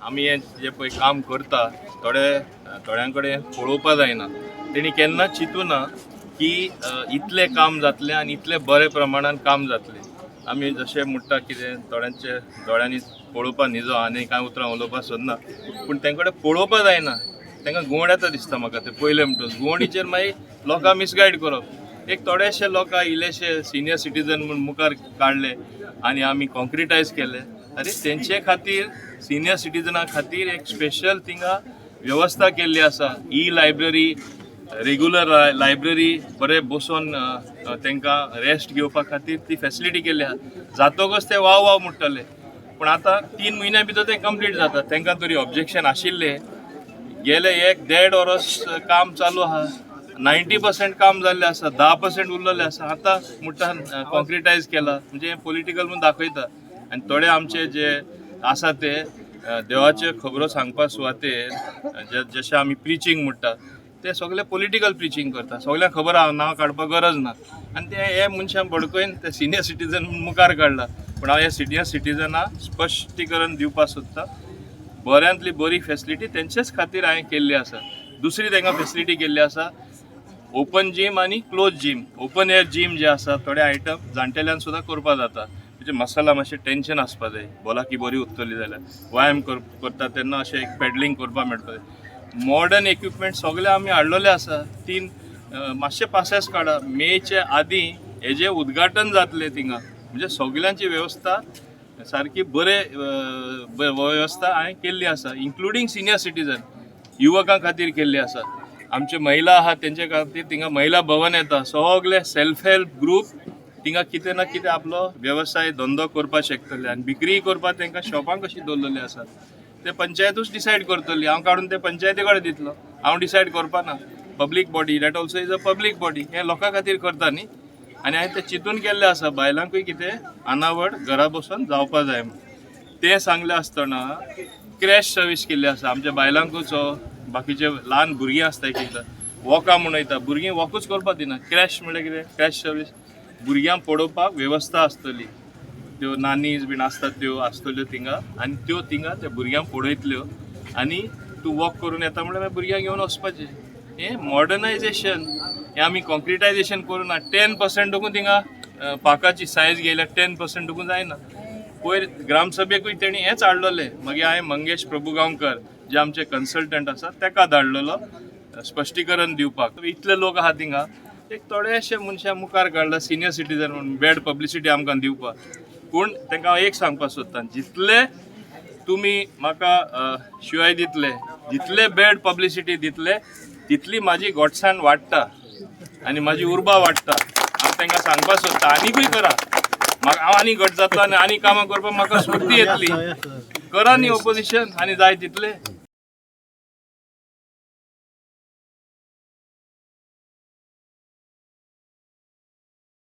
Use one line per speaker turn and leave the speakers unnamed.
आमी हें जें पळय काम करता, थोडे थोड्यां कडेन पळोवपा जायना. तेणी केन्नाच चिंतूना की इतलें काम जातलें आनी इतलें बरें प्रमाणान काम जातलें. आमी जशें म्हणटा कितें, थोड्यांचे दोळ्यांनी पळोवपा न्हिजो, आनी कांय उतरां उलोवपा सोदना, पूण तेंकडे कडेन पळोवपा जायना. तांकां घुंवड येता दिसता म्हाका. ते पयलें म्हणटच घुंवडीचेर मागीर लोकांक मिसगायड करप. एक थोडेशे लोकां इल्लेशे सिनियर सिटीजन म्हूण मुखार काडले आनी आमी कॉन्क्रिटायज केले. आरे, तेंचे खातीर, सिनियर सिटीजना खातीर एक स्पेशल थिंगा वेवस्था केल्ली आसा. ई लायब्ररी, रेगुलर लायब्ररी, बरें बसून तांकां रेस्ट घेवपा खातीर ती फेसिलिटी केल्ली आसा. जातकच ते वाव वाव म्हणटले, पूण आतां 3 म्हयन्या भितर तें कंप्लीट जाता. तांकां तरी ऑब्जेक्शन आशिल्लें. गेले एक देड वर्स काम चालू आहा. 90% काम जाल्लें आसा, 10% उरलेलें आसा. आतां म्हणटा कॉन्क्रिटायज केला, म्हणजे पॉलिटिकल म्हूण दाखयता. आनी थोडे आमचे जे आसा ते देवाच्यो खबरो सांगपा सुवातेर, जशें आमी प्रिचींग म्हणटा, ते सगळे पॉलिटिकल प्रिचींग करता. सगळ्यांक खबर आहा, नांव काडपाक गरज ना. आनी ते हे मनशां बडकयन ते सिनियर सिटीजन मुखार काडला. पूण हांव ह्या सिनियर सिटीजनाक स्पश्टीकरण दिवपाक सोदतां, बऱ्यांतली बरी फेसिलिटी तेंचेच खातीर हांवें केल्ली आसा. दुसरी तांकां फेसिलिटी केल्ली आसा, ओपन जीम आनी close gym. Open air gym जे आसा, थोडे आयटम जाणटेल्यान सुद्दां करपा जाता. म्हणजे मसाला मातशें टेंशन आसपा जाय, भलायकी बरी उरतली जाल्यार व्यायाम करता तेन्ना अशें एक पेडलिंग करपाक मेळटलें. मॉडर्न इक्विपमेंट सगळे आमी हाडलेले आसा. तीन मातशे पासेस काडा, मेचे आदीं हेजें उद्घाटन जातलें थिंगा. म्हणजे सगल्यांची वेवस्था सारकी बरे वेवस्था हांवें केल्ली आसा, इन्क्लुडींग सिनियर सिटीजन, युवकां खातीर केल्ली आसा. आमचे महिला आहात, तेंचे खातीर थिंगा महिला भवन येता. सगळे सेल्फ हेल्प ग्रूप थिंगा कितें ना कितें आपलो वेवसाय धंदो करपाक शकतले आनी विक्री करपाक तांकां शॉपां कशीं दवरलेली आसात, ते पंचायतूच डिसायड करतली. हांव काडून ते पंचायती कडेन दितलो, हांव डिसायड करपा ना. Public body, that also is a public body. हें लोकां खातीर करता न्ही. आनी हांवें तें चिंतून केल्लें आसा, बायलांकूय कितें आनावड घरा बसून जावपा जाय म्हूण. तें सांगलें आसतना क्रॅश सर्वीस केल्ली आसा. आमच्या बायलांकूच, बाकीचे ल्हान भुरगीं आसता, एक एकदां वॉका म्हूण वयता, भुरगीं वॉकूच करपाक दिना. क्रॅश म्हणल्यार कितें? क्रॅश सर्वीस, भुरग्यांक पळोवपाक वेवस्था आसतली. त्यो नानीज बीन आसतात, त्यो आसतल्यो थिंगा आनी त्यो थिंगा त्या भुरग्यांक पळयतल्यो आनी तूं वॉक करून येता म्हणल्यार मागीर भुरग्यांक घेवन वचपाचें. हें मॉडर्नायजेशन. हें आमी कॉन्क्रिटायजेशन करूं ना. 10% देखून थिंगा पार्काची सायज घेयल्या, 10% देखून जायना. पयर ग्रामसभेकूय तेणी हेंच हाडलेलें. मागीर हांवें मंगेश प्रभुगांवकर जे आमचे कन्सल्टंट आसा, तेका धाडलेलो स्पश्टीकरण दिवपाक. इतले लोक आहा थिंगा, एक थोडेशे मनशां मुखार काडला सिनियर सिटीजन म्हणून बॅड पब्लिसिटी आमकां दिवपाक. पूण तांकां हांव एक सांगपाक सोदतां, जितले तुमी म्हाका शिवाय दितले, जितले बॅड पब्लिसिटी दितले, तितली म्हाजी गोटसाण वाडटा आनी म्हाजी उर्बा वाडटा. हांव तांकां सांगपाक सोदतां, आनीकूय करा. म्हाका हांव आनी घट जातलो आनी आनी कामां करपाक म्हाका स्फूर्ती येतली. करा न्ही ओपोजिशन आनी जाय तितले.